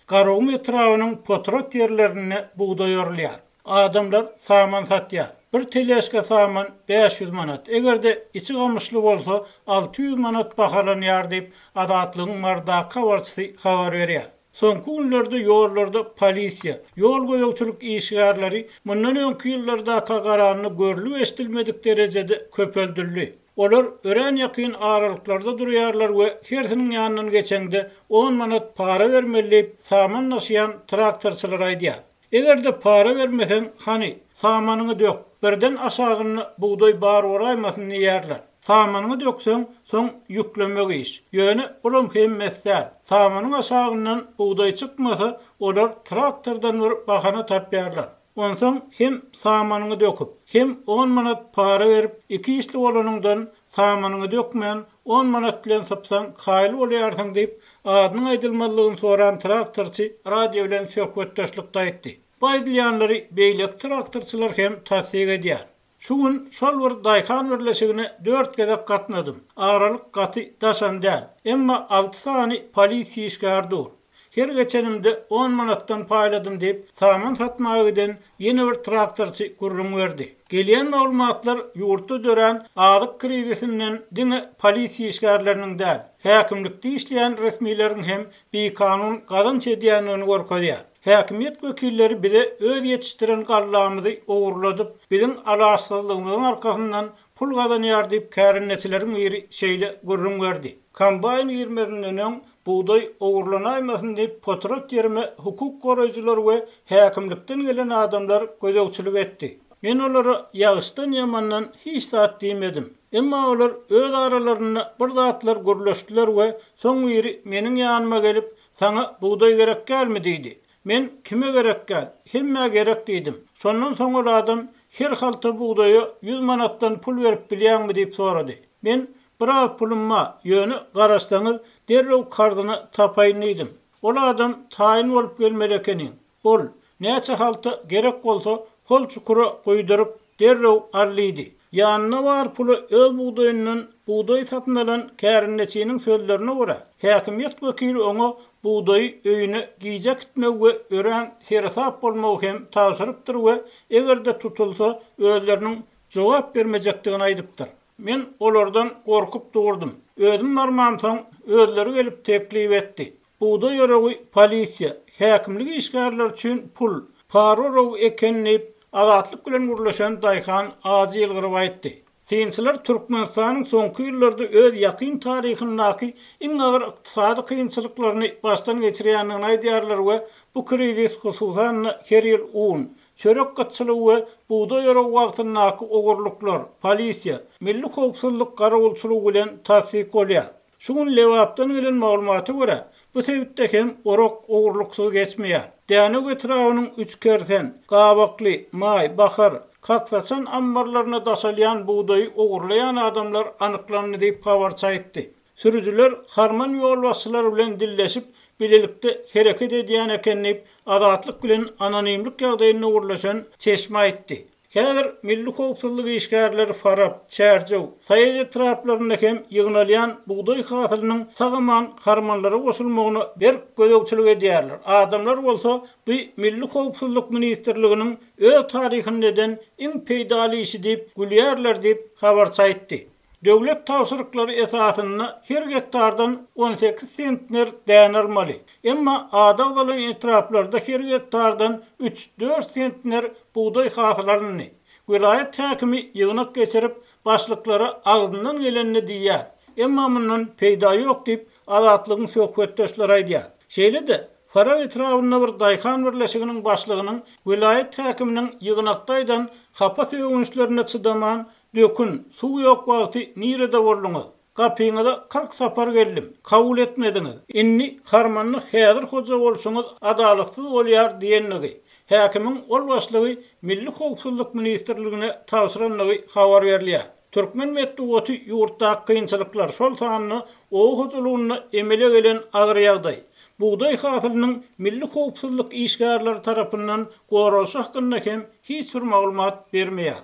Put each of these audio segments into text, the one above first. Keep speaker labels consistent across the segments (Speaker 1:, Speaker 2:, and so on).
Speaker 1: Garagum etrabynyň potrat ýerlerinde bugdaý orulýar. Adamlar saman satýar. Bir teležka saman 500 manat, eger-de içi gamyşly bolsa 600 manat bahalanýar diýip, Azatlygyň Marydaky habarçysy habar berýär. Soňky günlerde ýollarda polisiýa, ýol gözegçilik işgärleri mundan öňki ýyllardaka garanda görlüp-eşidilmedik derejede köpeldildi. Olar örän ýakyn aralyklarda durýarlar we hersiniň ýanyndan geçeňde on manat para bermeli diýip, saman daşaýan traktorçylar aýdýar. Eger-de para bermeseň, hany, samanyňy dök, birden aşagynda bugdaý bar bolaýmasyn diýýärler. Samanyňy dökseň, soň ýüklemek iş. Ýöne bulam hemmesi däl. Samanyň aşagyndan bugdaý çykmasa, olar traktordan bir bahana tapýarlar. Onsoň hem samanyňy döküp, hem on manat para berip, iki işli bolanyňdan, samanyňy dökmän, on manat bilen sypsaň, kaýyl bolýarsyň diýip, adynyň aýdylmazlygyny soran traktorçy radio bilen söhbetdeşlikde aýtdy. Bu aýdylýanlary beýleki traktorçylar hem tassyk edýär. Şu gün şol bir daýhan birleşigine dört gezek gatnadym. Aralyk gaty daşam däl. Emma alty sany polisiýa işgäri dur. Her geçenimde on manatdan paýladym diýip, saman satmaga giden ýene bir traktorçy gürrüň berdi. Gelýän maglumatlar ýurtda dörän azyk krizisinden diňe polisiýa işgärleriniň däl, häkimlikde işleýän resmileriň hem bikanun gazanç edýändigini görkezýär. Häkimiýet wekilleri bize öz ýetişdiren gallamyzy ogurladyp, biziň alaçsyzlygymyzyň arkasyndan pul gazanýar diýip, kärendeçileriň biri şeýle gürrüň berdi. Kombaýn girmezinden öň Bugdaý ogurlanaýmasyn diýip potrat ýerime hukuk goraýjylar we häkimlikden gelen adamlar gözegçilik etdi. Men olara ýagyşdan-ýamandan hiç zat diýmedim. Emma olar öz aralarynda bir zatlar gürleşdiler we soň biri meniň ýanyma gelip, Saňa bugdaý gerek dälmi diýdi. Men Kime gerek däl, hemmä gerek diýdim. Şondan soň ol adam Her halta bugdaýa ýüz manatdan pul berip bilýäňmi diýip sorady. Men Biraz pulum bar, ýöne garaşsaňyz, derrew karzyna tapaýyn diýdim. Ol adam taýyn bolup gelmeli ekeniň. Bol, näçe halta gerek bolsa, hol çukura guýduryp, derrew al diýdi. Ýanynda bar puly öz bugdaýyndan bugdaý satyn alan kärendeçiniň sözlerine görä, häkimiýet wekili oňa bugdaýy öýüne gije äkitmegi we örän seresap bolmagy hem tabşyrypdyr we eger-de tutulsa, özleriniň jogap bermejekdigini aýdypdyr. Men olardan gorkup durdum. Özüm barmamsoň, özleri gelip teklip etdi. Bugdaý oragy polisiýa, häkimlik işgärleri üçin pul, para oragy eken diýip, Azatlyk bilen gürleşen daýhan ajy ýylgyryp aýtdy. Synçylar Türkmenistanyň soňky ýyllarda öz ýakyn taryhyndaky iň agyr ykdysady kynçylyklaryny başdan geçirýändigini aýdýarlar we bu krizis hususan-da her ýyl un, Çörek gytçylygy we bugdaý oragy wagtyndaky ogurlyklar, polisiýa, milli howpsuzlyk garawulçylygy bilen tassyk bolýar. Şu gün Lebapdan gelen maglumata görä, bu sebitde hem orak ogurlyksyz geçmeýär. Dänew etrabynyň Üçkersen, Gabakly, Maý, Bahar, Kaksaçan ammarlaryna daşalýan bugdaýy ogurlaýan adamlar anyklandy diýip, habarçy aýtdy. Sürüjiler harman ýolbaşçylary bilen dilleşip, bilelikde hereket edýän eken diýip, Azatlyk bilen anonimlik ýagdaýynda gürleşen çeşme aýtdy. Häzir milli howpsuzlyk işgärleri Farap, Çärjew, Saýat etraplarynda hem ýygnalýan bugdaý hasylynyň sag-aman harmanlara goşulmagyna berk gözegçilik edýärler. Adamlar bolsa bu Milli howpsuzlyk ministrliginiň öz taryhynda eden iň peýdaly işi diýip gülýärler diýip, habarçy aýtdy. Döwlet tabşyryklary esasynda her gektardan 18 sentner däne almaly. Emma ady agzalan etraplarda her gektardan üç-dört sentner bugdaý hasyl alyndy. Welaýat häkimi ýygnak geçirip, başlyklara agzyndan gelenini diýýär. Emma mundan peýda ýok diýip, Azatlygyň söhbetdeşleri aýdýar. Şeýle-de, Farap etrabynda bir daýhan birleşiginiň başlygynyň welaýat häkiminiň ýygnakda aýdan hapa sögünçlerine çydaman, Dökün, suw ýok wagty nirede bolduňyz? Gapyňyza 40 sapar geldim, kabul etmediňiz. Indi harmanda häzir hoja bolşuňyz adalatsyz bolýar diýendigi, häkimiň ol başlygy Milli howpsuzlyk ministrligine tabşyrandygy habar berilýär. Türkmen metbugaty ýurtdaky kynçylyklar, şol sanda oba hojalygynda emele gelen agyr ýagdaý, bugdaý hasylynyň milli howpsuzlyk işgärleri tarapyndan goralyşy hakynda hem hiç bir maglumat bermeýär.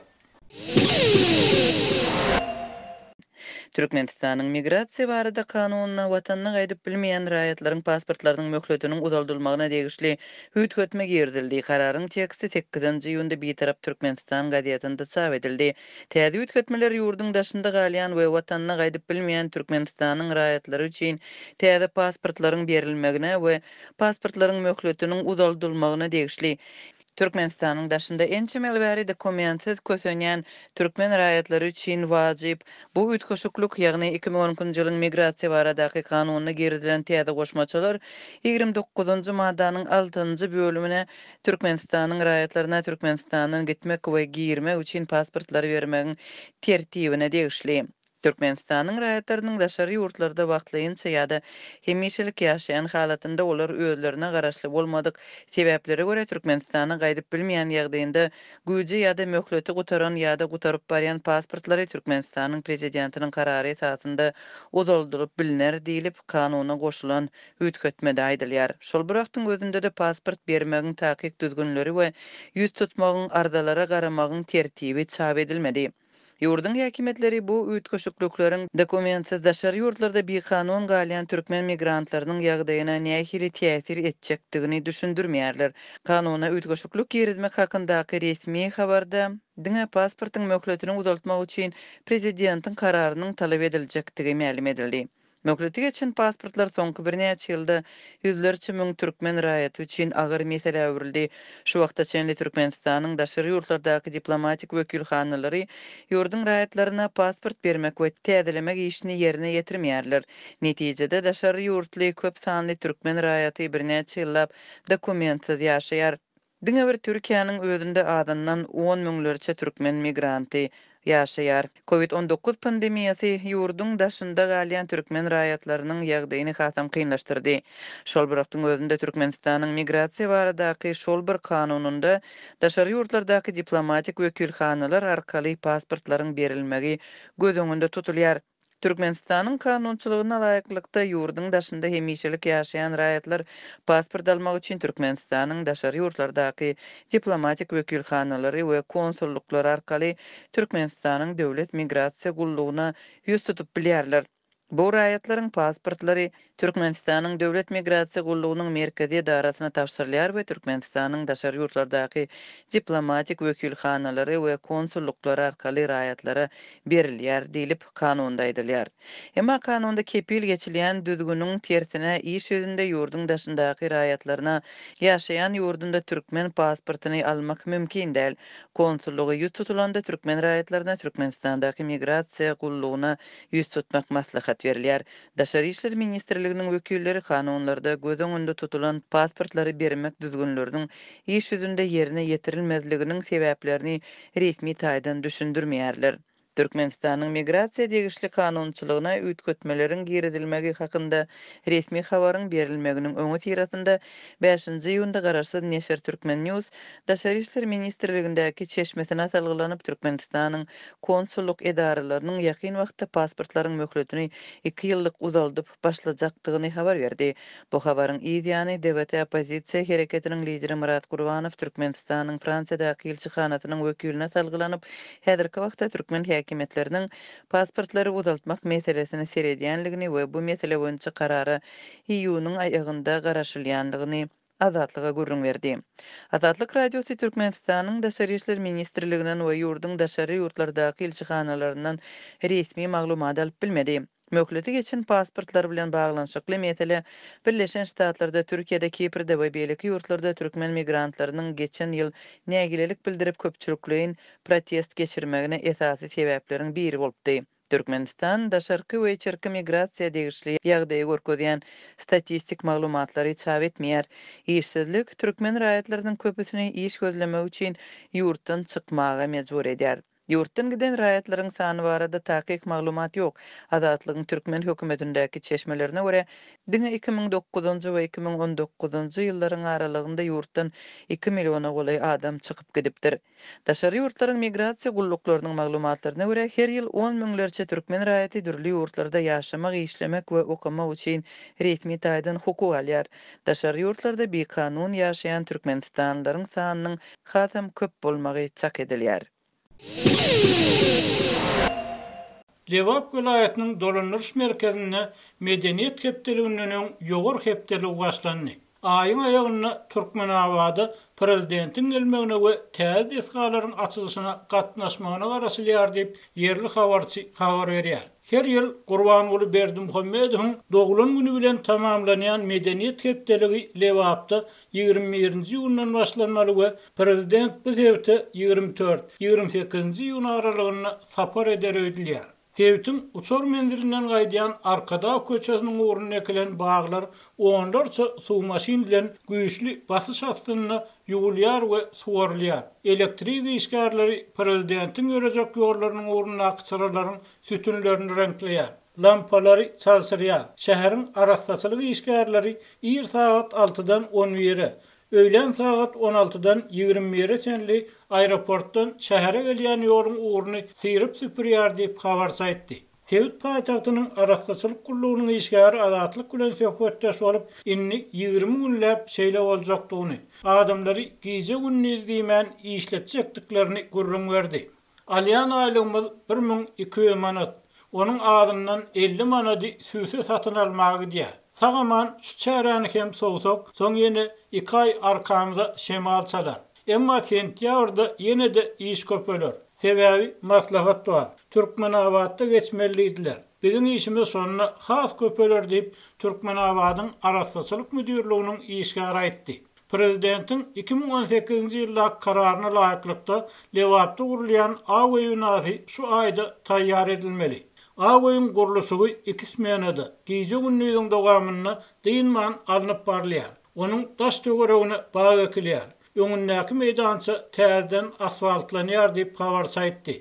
Speaker 2: Türkmenistanyň Migrasiýa barada kanunyna Watanyna gaýdyp bilmeýän raýatlaryň pasportlarynyň möhletiniň uzaldylmagyna degişli üýtgetme girizildi. Kararyň teksti sekizinji iýunda Bitarap Türkmenistan gazetinde çap edildi. Täze üýtgetmeler ýurduň daşynda galýan we Watanyna gaýdyp bilmeýän Türkmenistanyň raýatlary üçin täze pasportlaryň berilmegine we pasportlaryň möhletiniň uzaldylmagyna degişli. Türkmenistanyň daşynda ençeme ýyl bäri dokumentsiz kösenýän türkmen raýatlary üçin wajyp bu üýtgeşiklik, ýagny 2012-nji ýylyň Migrasiýa baradaky kanunyna girizilen täze goşmaçalar 29-njy maddanyň altynjy bölümine Türkmenistanyň raýatlaryna Türkmenistandan gitmek we girmek üçin pasportlary bermegiň tertibine degişli. Türkmenistanyň raýatlarynyň daşary ýurtlarda wagtlaýynça ýa-da hemişelik ýaşaýan halatynda olar özlerine garaşly bolmadyk sebäplere görä Türkmenistana gaýdyp bilmeýän ýagdaýynda güýji ýa-da möhleti gutaran ýa-da gutaryp barýan pasportlary Türkmenistanyň Prezidentiniň karary esasynda uzaldylyp bilner diýlip, kanuna goşulan üýtgetmede aýdylýar. Şol bir wagtyň özünde-de pasport bermegiň takyk düzgünleri we ýüz tutmagyň, arzalara garamagyň tertibi çap edilmedi. Ýurduň häkimiýetleri bu üýtgeşiklikleriň dokumentsiz daşary ýurtlarda bikanun galýan türkmen migrantlarynyň ýagdaýyna nähili täsir etjekdigini düşündirmeýärler. Kanuna üýtgeşiklik girizmek hakyndaky resmi habarda diňe pasportyň möhletini uzaltmak üçin prezidentiň kararynyň talap ediljekdigi mälim edildi. Möhleti geçen pasportlar soňky birnäçe ýylda ýüzlerçe müň türkmen raýaty üçin agyr meselä öwrüldi. Şu wagta çenli Türkmenistanyň daşary ýurtlardaky diplomatik wekilhanalary ýurduň raýatlaryna pasport bermek we täzelemek işini ýerine ýetirmeýärler. Netijede, daşary ýurtly köp sanly türkmen raýaty birnäçe ýyllap dokumentsiz ýaşaýar. Diňe bir Türkiýäniň özünde azyndan on müňlerçe türkmen migranty ýaşaýar. Covid 19 pandemiýasy ýurduň daşynda galýan türkmen raýatlarynyň ýagdaýyny hasam kynlaşdyrdy. Şol bir wagtyň özünde Türkmenistanyň migrasiýa baradaky şol bir kanunynda daşary ýurtlardaky diplomatik wekilhanalar arkaly pasportlaryň berilmegi göz öňünde tutulýar. Türkmenistanyň kanunçylygyna laýyklykda, ýurduň daşynda hemişelik ýaşaýan raýatlar pasport almak üçin Türkmenistanyň daşary ýurtlardaky diplomatik wekilhanalary we konsullyklary arkaly Türkmenistanyň Döwlet migrasiýa gullugyna ýüz tutup bilýärler. Bu raýatlaryň pasportlary Türkmenistanyň Döwlet migrasiýa gullugynyň merkezi edarasyna tabşyrylýar we Türkmenistanyň daşary ýurtlardaky diplomatik wekilhanalary we konsullyklary arkaly raýatlara berilýär diýlip, kanunda aýdylýar. Emma kanunda kepil geçilýän düzgüniň tersine, iş ýüzünde ýurduň daşyndaky raýatlaryna ýaşaýan ýurdunda türkmen pasportyny almak mümkin däl. Konsullyga ýüz tutulanda türkmen raýatlaryna Türkmenistandaky migrasiýa gullugyna ýüz tutmak maslahat berilýär. Daşary işler ministrliginiň wekilleri kanunlarda göz öňünde tutulan pasportlary bermek düzgünleriniň iş ýüzünde ýerine ýetirilmezliginiň sebäplerini resmi taýdan düşündirmeýärler. Türkmenistanyň migrasiýa degişli kanunçylygyna üýtgetmeleriň girizilmegi hakynda resmi habaryň berilmeginiň öňüsyrasynda bäşinji iýunda garaşsyz neşir Turkmen. News Daşary işler ministrligindäki çeşmesine salgylanyp, Türkmenistanyň konsullyk edaralarynyň ýakyn wagtda pasportlaryň möhletini iki ýyllyk uzaldyp başlajakdygyny habar berdi. Bu habaryň yz ýany, DWT oppozisiýa hereketiniň lideri Myrat Gurbanow Türkmenistanyň Fransiýadaky ilçihanasynyň wekiline salgylanyp, häzirki wagtda türkmen häkimiýetleriniň pasportlary uzaltmak meselesine seredýänligini we bu mesele boýunça karara iýunyň aýagynda garaşylýanlygyny Azatlyga gürrüň berdi. Azatlyk Radiosy Türkmenistanyň Daşary işler ministrliginden we ýurduň daşary ýurtlardaky ilçihanalaryndan resmi maglumat alyp bilmedi. Möhleti geçen pasportlar bilen baglanyşykly mesele Birleşen Ştatlarda, Türkiýede, Kiprde we beýleki ýurtlarda türkmen migrantlarynyň geçen ýyl nägilelik bildirip köpçülikleýin protest geçirmegine esasy sebäpleriň biri bolupdy. Türkmenistan daşarky we içerki migrasiýa degişli ýagdaýy görkezýän statistik maglumatlary çap etmeýär. Işsizlik türkmen raýatlarynyň köpüsini iş gözlemek üçin ýurtdan çykmaga mejbur edýär. Ýurtdan giden raýatlaryň sany barada takyk maglumat ýok. Azatlygyň türkmen hökümetindäki çeşmelerine görä, diňe 2009-njy we 2019-njy ýyllaryň aralygynda ýurtdan iki milliona golaý adam çykyp gidipdir. Daşary ýurtlaryň migrasiýa gulluklarynyň maglumatlaryna görä, her ýyl on müňlerçe türkmen raýaty dürli ýurtlarda ýaşamak, işlemek we okamak üçin resmi taýdan hukuk alýar. Daşary ýurtlarda bikanun ýaşaýan türkmenistanlylaryň sanynyň hasam köp bolmagy çak edilýär.
Speaker 1: Lebap welaýatynyň dolandyryş merkezinde Medeniýet hepdeliginden öň ýowar hepdeligi başlandy. Aýyň aýagynda Türkmenabada prezidentiň gelmegine we täze desgalaryň açylyşyna gatnaşmagyna garaşylýar diýip, ýerli habarçy habar berýär. Her ýyl Gurbanguly Berdimuhamedowyň doglan güni bilen tamamlanýan Medeniýet hepdeligi Lebapda 21-nji iýundan başlanmaly we prezident bu sebite 24, 28-nji iýun aralygynda sapar eder öýdülýär. Sebitiň uçar menzilinden gaýdýan Arkadag köçesiniň ugrunda ekilen baglar onlarça suw maşyn bilen güýçli basyş astynda ýuwulýar we suwarylýar. Elektrik işgärleri prezidentiň ýörejek ýollarynyň ugrundaky çyralaryň sütünlerini reňkleýär, lampalary çalşyrýar. Şäheriň arassaçylyk işgärleri ir sagat altydan on bire, Öýlän sagat on altydan 21-e çenli aeroportdan şähere gelýän ýoluň ugruny syryp-süpürýär diýip, habarçy aýtdy. Sebit paýtagtynyň arassaçylyk gullugynyň işgäri Azatlyk bilen söhbetdeş bolup, indi 20 günläp şeýle boljakdygyny, adamlary gije-gündiz diýmän işletjekdiklerini gürrüň berdi. Alýan aýlygymyz 1200 manat. Onuň azyndan 50 manady süýse satyn almaga gidýär. Sag-aman şu çäräni hem sowsak, soň ýene iki aý arkamyza şemal çalar. Emma sentýabrda ýene-de iş köpeler. Sebäbi maslahat bar. Türkmenabatda geçmeli diýdiler. Biziň işimiz şonda has köpeler diýip, Türkmenabadyň arassaçylyk müdirliginiň işgäri aýtdy. Prezidentiň 2018-nji ýyldaky kararyna laýyklykda, Lebapda gurulýan Ak öý binasy şu aýda taýýar edilmeli. Ak öýüň gurluşygy iki smenada, gije-gündiziň dowamynda dynman alnyp barylýar. Onuň daş-töweregine bag ekilýär. Öňündäki meýdança täzeden asfaltlanýar diýip, habarçy aýtdy.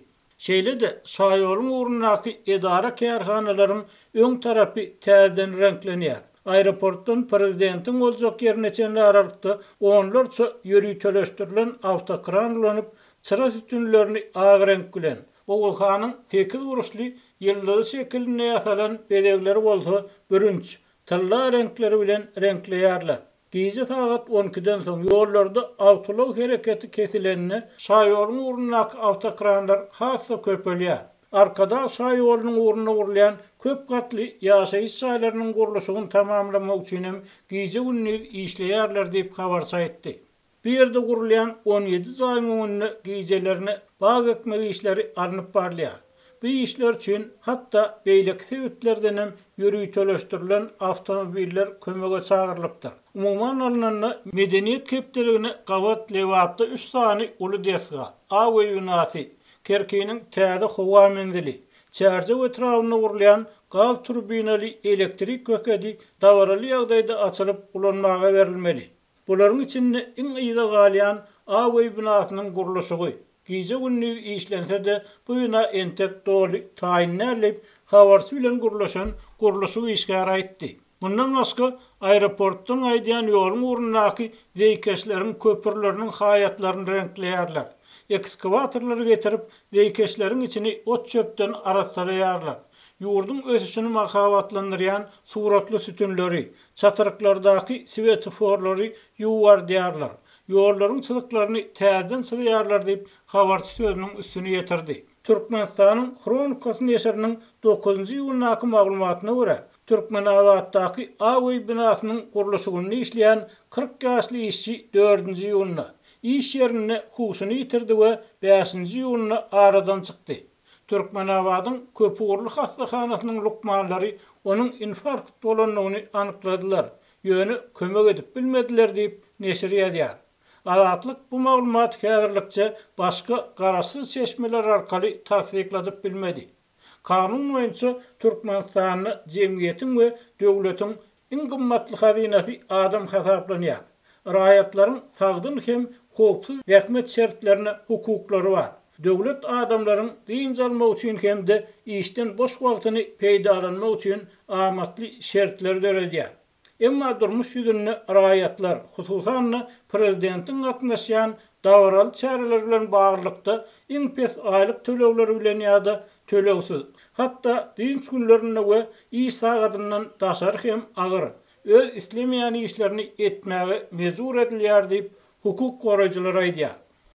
Speaker 1: Şeýle-de, şaýoluň ugrundaky edara-kärhanalaryň öň tarapy täzeden reňklenýär. Aeroportdan prezidentiň boljak ýerine çenli aralykda onlarça ýöriteleşdirilen awtokran ulanyp, çyra sütünlerini ak reňk bilen, Oguzhanyň sekizburçly ýyldyzy şekilinde ýasalan bezegleri bolsa bürünç, tylla reňkleri bilen reňkleýärler. Gije sagat on ikiden soň ýollarda awtoulag hereketi kesilende, şaýoluň ugrundaky awtokranlar has-da köpelýär. Arkadag şaýolunyň ugrunda gurulýan köp gatly ýaşaýyş jaýlarynyň gurluşygyny tamamlamak üçin hem gije-gündiz işleýärler diýip, habarçy aýtdy. Bu ýerde gurulýan 17 jaýyň öňünde gijelerine bag ekmek işleri alnyp barylýar. Bu işler üçin hatda beýleki sebitlerden hem ýöriteleşdirilen awtomobiller kömege çagyrylypdyr. Umuman alnanda, Medeniýet hepdeligine gabat Lebapda üç sany uly desga, Ak öý binasy, Kerkiniň täze howa menzili, Çärjew etrabynda gurulýan gaz turbinaly elektrik bekedi dabaraly ýagdaýda açylyp ulanmaga berilmeli. Bularyň içinde iň yza galýan Ak öý binasynyň gurluşygy. Gije-gündiz işlense-de, bu bina entek doly taýyn däl diýip, habarçy bilen gürleşen gurluşyk işgäri aýtdy. Mundan başga, aeroportdan gaýdýan ýoluň ugrundaky zeýkeşleriň köprüleriniň haýatlaryny reňkleýärler. Ekskawatorlary getirip, zeýkeşleriň içini ot-çöpden arassalaýarlar. Ýurduň ösüşini mahabatlandyrýan suratly sütünleri, Çatryklardaky swetoforlary ýuwardýarlar, ýollaryň çyzyklaryny täzeden çyzýarlar diýip, habarçy sözüniň üstüni ýetirdi. Türkmenistanyň Hronikasy neşiriniň dokuzynjy iýundaky maglumatyna görä, Türkmenabatdaky Ak öý binasynyň gurluşygynda işleýän 40 ýaşly işçi dördünji iýunda iş ýerinde huşuny ýitirdi we bäşinji iýunda aradan çykdy. Türkmenabadyň köpugurly hassahanasynyň lukmanlary onuň infarkt bolandygyny anykladylar, ýöne kömek edip bilmediler diýip, neşir ýazýar. Azatlyk bu maglumaty häzirlikçe başga garaşsyz çeşmeler arkaly tassykladyp bilmedi. Kanun boýunça Türkmenistanda jemgyýetiň we döwletiň Iň gymmatly hazynasy adam hasaplanýar. Raýatlaryň sagdyn hem howpsuz zähmet şertlerine hukuklary bar. Döwlet adamlaryň dynç almagy üçin hem-de işden boş wagtyny peýdalanmak üçin amatly şertleri döredýär. Emma durmuş ýüzünde raýatlar, hususan-da, prezidentiň gatnaşýan dabaraly çäreleri bilen baglylykda iň pes aýlyk tölegleri bilen ýa-da tölegsiz, hatda dynç günlerinde we iş sagadyndan daşary hem agyr, öz islemeýän işlerini etmäge mejbur edilýär diýip, hukuk goraýjylar aýdýar.